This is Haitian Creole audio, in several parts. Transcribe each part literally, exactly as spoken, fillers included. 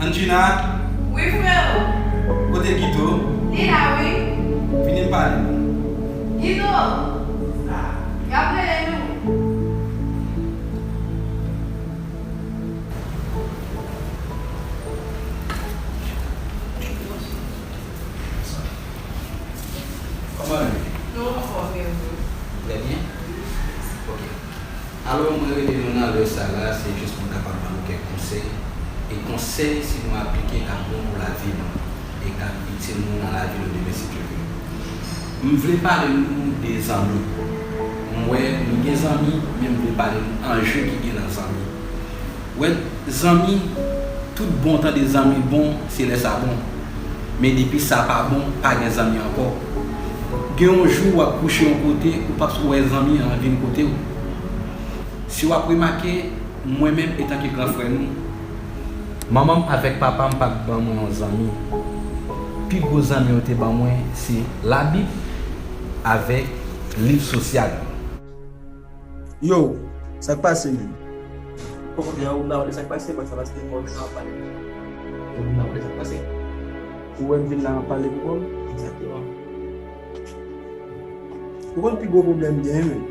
Anjina, wi, freo. Kote Guito? Li la, wi. Vini m pale nou. Guito, y ap rele nou. Kòman nou ye? Nou anfòm, e ou? Trè byen. Ok. Alò, mwen rele nou nan lè sa la, se jis pou m kapab ban nou kèk konsèy. E konsèy, si nou aplike, k ap bon pou lavi nou e k ap itil nou nan lavi nou demen, si Dye vle. M vle pale nou de zanmi. M wè nou gen zanmi, men m vle pale nou anje ki gen nan zanmi. Wè, zanmi, tout bon, tande zanmi bon, se lè sa bon. Men depi sa pa bon, pa gen zanmi ankò. Gen yon jou w ap kouche yon kote, ou p ap wè zanmi an vin kote w. Si w ap remake, mwen menm, etanke gran frè nou, manman m avèk papa m pa t ban mwen yon zanmi. Pi gwo zanmi yo te ban mwen, se Labib avèk liv sosyal. Yo, sa k pase menm? Poko byen, ou m nan wè sa k pase, mwen sa pase, mwen vin la ap pale. Ou m nan wè sa k pase. Ou wè m vin la ap pale pou kò m? Egzakteman. Ou konn pi gwo pwoblèm m genyen menm?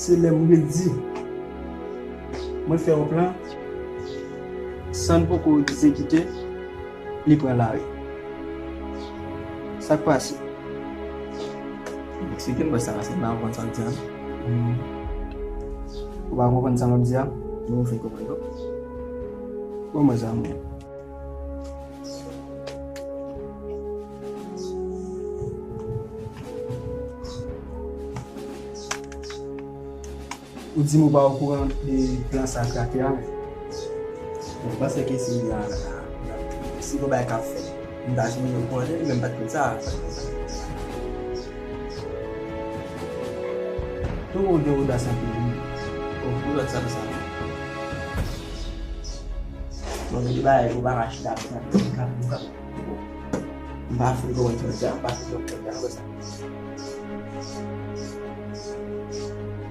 Se lè m redi, mwen fè yon plan, san n poko egzekite, li pran lari. Sa k pase? Eksplike m bòs sa, paske m pa konprann sa w di a, non. Hmm. Ou pa konprann sa m ap di a? Non, ou fin konprann, non. Bon, mwen sa mwen. Ou di m ou pa okouran de plan sa krake a, men. Mwen panse ke si, a, si gon bagay k ap fèt, m ta jwenn okouran de li, men m pa t konn sa. Tou ou gen odas anpil, wi. Bon, ou lòt sa, sa. Bon, men li bagay, ou pa ka chita, ou ka, ou ka, ou ka. M pa fin konprann sa w di a, m pa fin konprann sa w di a, wè sa.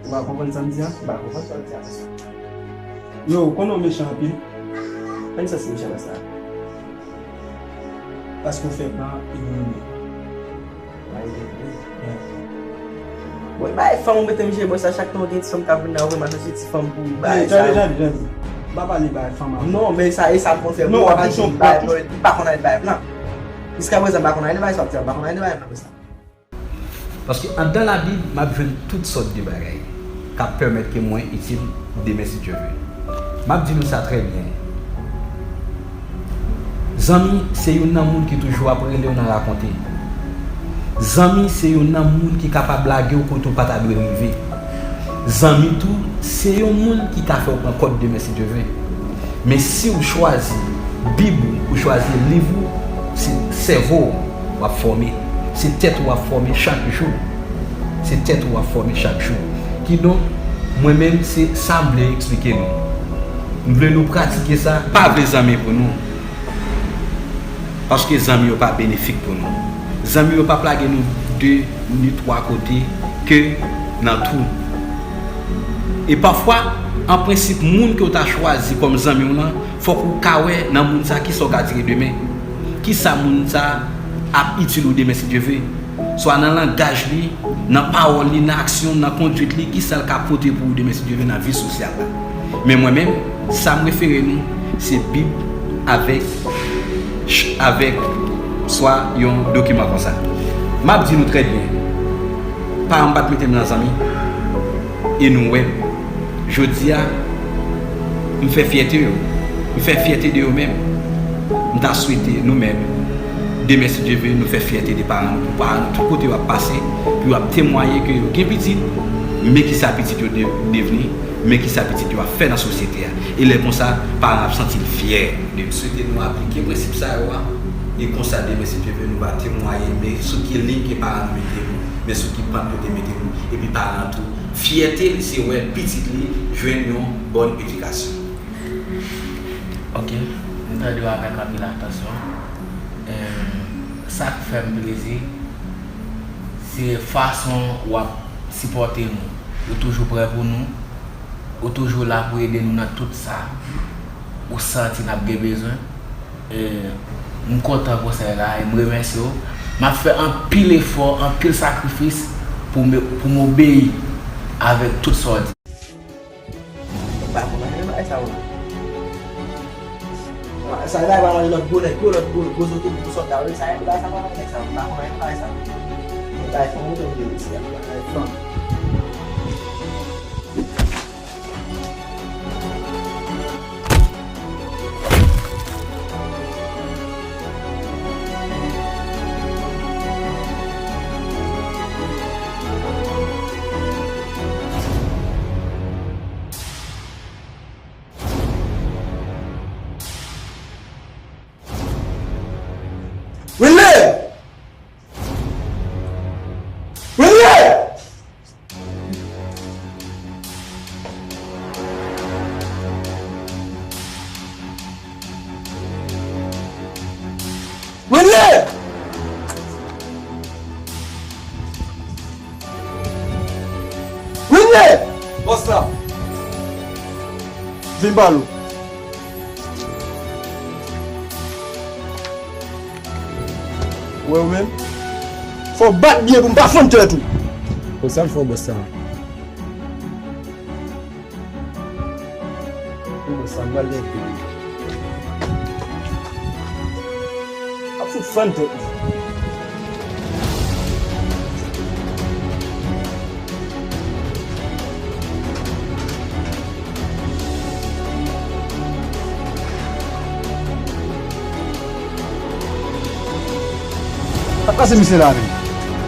Ou pa konprann sa m di a? M pa konprann sa w di a, wè sa. Yo, ou konnen w mechan anpil. Pa gen sans ki mechan nan sa. Paske w fè plan e ou rive. Bon, e bay fanm ou mete m jere bòs la, chak tan w gen ti fanm k ap vin la, ou vin mache ti fanm pou bay sa. Tande, tande, tande. M pa pale bay fanm ankò. Non, men sa, e sa m konn fè pou w ap di m bay, li pa konn al bay plan. Jiskaprezan, m pa konn anyen de bagay sa w ap di a, m pa konn anyen de bagay sa. Paske anndan Labib, m ap jwenn tout sòt de bagay k ap pèmèt ke mwen itil demen, si Dye vle. M ap di nou sa trè byen. Zanmi se youn nan moun ki toujou ap rele w nan rakonte. Zanmi se youn nan moun ki kapab lage w kote w pa ta dwe rive. Zanmi tou, se yon moun ki ka fè w pran kòd demen, si Dye vle. Men si w chwazi Bib ou, ou chwazi liv ou, se sèvo w w ap fòme. Se tèt ou w ap fòme chak jou. Se tèt ou w ap fòme chak jou. Kidonk, mwen menm, se sa m vle eksplike nou. M vle nou pratike sa. Pa vle zanmi pou nou. Paske zanmi yo pa benefik pou nou. Zanmi yo p ap lage nou de ni twa kote ke nan twou. E pafwa, an prensip, moun ke w ta chwazi kòm zanmi w lan, fòk ou ka wè nan moun sa kisa w ka tire demen. Kisa moun sa ap itil ou demen, si Dye vle. Swa nan langaj li, nan pawòl li, nan aksyon, nan konduit li, kisa l ka pote pou ou demen, si Dye vle, nan vi sosyal la. Men mwen menm, sa m refere nou, se Bib avèk, avèk swa yon dokiman konsa. M ap di nou trè byen, paran m pa t mete m nan zanmi, e nou wè m. Jodi a, m fè fyète yo. M fè fyète de yo menm. M ta swete nou menm, demen, si Dye vle, nou fè fyète de paran nou, pou paran nou, tout kote yo ap pase, pou yo ap temwaye ke yo gen pitit, men kisa pitit yo de-, devni, men kisa pitit yo ap fè nan sosyete a. E lè konsa, paran ap santi l fyè de yo. M swete nou aplike prensip sa yo a, e konsa demen, si Dye vle, nou va temwaye, men sou ki liy ke paran nou mete nou, men sou ki pant yo te mete nou, epi paran tou, fyète li se wè pitit li jwenn yon bòn edikasyon. Ok, m tande w avèk anpil atansyon. Em, sa k fè m plezi, se fason w ap sipòte nou. Ou toujou prè pou nou. Ou toujou la pou ede nou nan tout sa ou santi n ap gen bezwen. E, m kontan konsèy la e m remèsye w. M ap fè anpil efò, anpil sakrifis pou m, pou m obeyi avèk tout sa w di. M pa konprann bagay sa yo. Sa la pa manje lòt gwo nèg yo, lòt gwo, gwo zotobre, gwo sòlda yo, sa e bagay sa pa manje nèg sa yo. M pa konprann bagay sa yo. Bagay fò mwen tonbe isi a, bagay fò. Willy! Willy! Willy! Willy! Bòs la! Vin pale w. Ou wè ou menm? Fò w bat byen pou m pa fann tèt ou. Bon, sa m fè w, bòs sa? Bon, bòs sa, m pral gen kou. Ap fout fann tèt ou. Sa k pase misye la menm?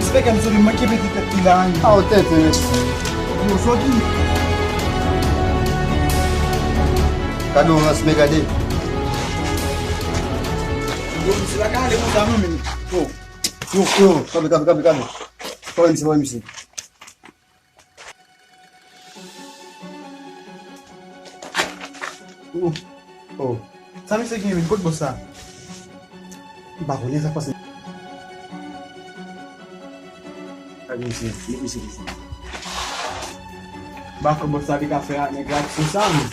Enspektè, m sove, manke pete tèt li la, wi. A, ou tenten, mesye. Yo, soti. Gade yon rans, men gade. Yo, misye pa ka ale konsa non, men. Yo, yo, yo, kanpe, kanpe, kanpe, kanpe. Fò misye, fò misye. Oh. Oh. Sa misye gen menm? Kot bòs la? M pa konnen sa k pase. Gade misye, met misye desann. M pa kwè bòs la te ka fè ak nèg la aksyon sa, men.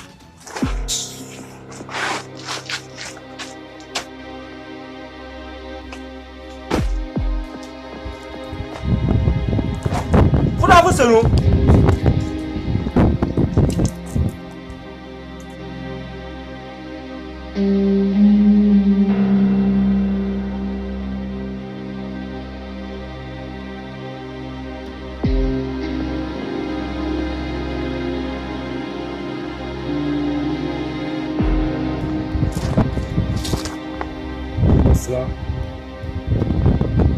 Fout avanse non. Bòs la.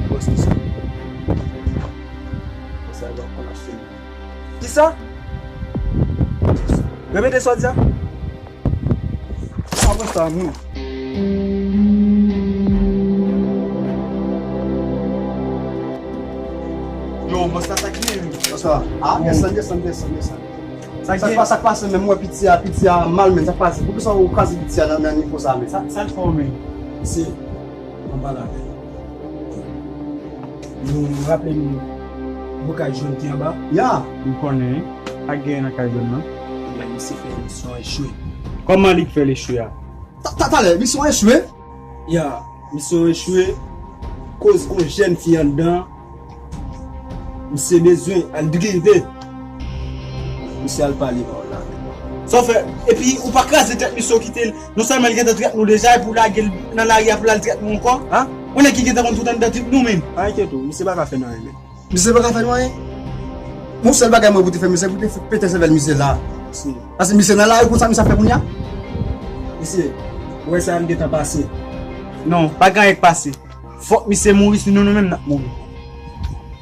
Bòs misye. Bòs la, l ap konn ap fini. Kisa? Repete sa w di a. Sa bòs la, moun. Yo, bòs la, sa ki ye, wi? Bòs la. Ah, desann, desann, desann, desann. Sa k, sa k pa-, sa k pase menm, mwen piti a, piti a mal menm, sa k pase? Poukisa ou kraze piti a nan, nan nivo sa menm? Sa, sa l fè w menm? Mesye, anba la menm. Nou, nou raple nou, nou kay jòn ki anba? Ya. M konnen, pa genyen nan kay jòn nan. Ebyen, misye fè misyon echwe. Kòman li k fè l echwe a? Ta-, ta-, talè, misyon echwe? Ya, misyon echwe, koz gon jèn fi anndan, misye bezwen al drive. Misye al pale ba w la. Sa w fè? Epi ou pa kraze tèt misye, ou kite l. Non sèlman li gentan trèt nou deja, epi w lage l nan lari a pou l al trèt nou ankò. A? Yon nèg ki gentan konn tout anndan trip nou menm. Pa enkyete w, misye pa ka fè n anyen menm. Misye pa ka fè nou anyen. Yon sèl bagay mwen pou te fè misye, pou te fè pete sèvèl misye la. Mesye. Paske misye nan lari konsa, misye ap fè kounye a. Mesye, ou wè sa n gentan pase. Non, pa gen anyen k pase. Fòk misye mouri, sinon nou menm n ap mouri.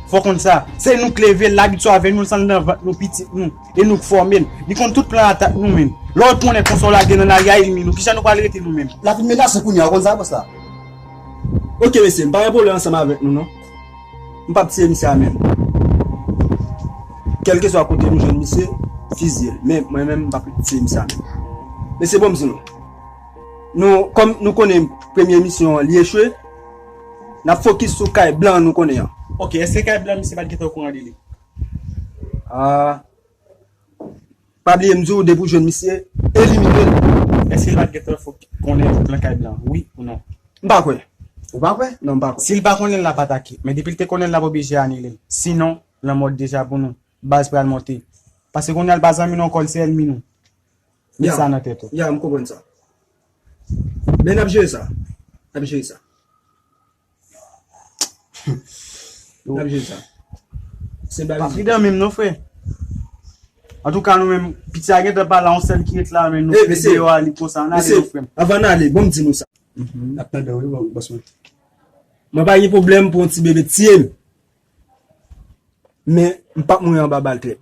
Fò w konn sa. Se nou k leve l, l abitye avè nou, l sann nan vant nou, pitit nou. E nou k fòme l. Li konn tout plan atak nou menm. Lè w tounen konsa w lage nan lari a, elmi nou. Kijan nou pral rete nou menm? L ap vin menase kounye a, ou konn sa, bòs la? Oke, mesye, m pa gen pwoblèm ansanm avèk nou, non. M p ap tiye misye a menm. Kèlkeswa kote nou jwenn misye, fizye l. Men, mwen menm, m p ap tiye misye a menm. Mesye, bon, m di nou. Nou, kòm nou konnen premye misyon an, li echwe, n ap fokis sou kay blan an nou konnen an. Oke, èske kay blan misye pa t gentan okouran de li? Ah, Pa bliye m di w, depi w jwenn misye, elimine l. Èske l pa t gentan fòk konnen plan kay blan? Wi ou non? M pa kwè. Ou pa kwè? Non, m pa kwè. Si l pa konnen, l ap atake. Men depi l te konnen, l ap oblije anile l. Sinon, lanmò deja pou nou. Baz pral monte. Paske kounye a l pa zanmi nou ankò, l se ènmi nou. Met sa nan tèt ou. Ya, m konprann sa. Men n ap jere sa. N ap jere sa. N ap jere sa. Se bagay. Pa pridan menm non, frè. Antouka, nou menm, piti a gentan pale a yon sèl ki ret la, men nou kite deyò a li konsa. Ann ale, non, frè m. Anvan n ale, bon, m di nou sa. N ap tande w, wi, bòs mwen. Mwen pa gen pwoblèm pou yon ti bebe tiye m. Men, m p ap mouri anba bal trèt.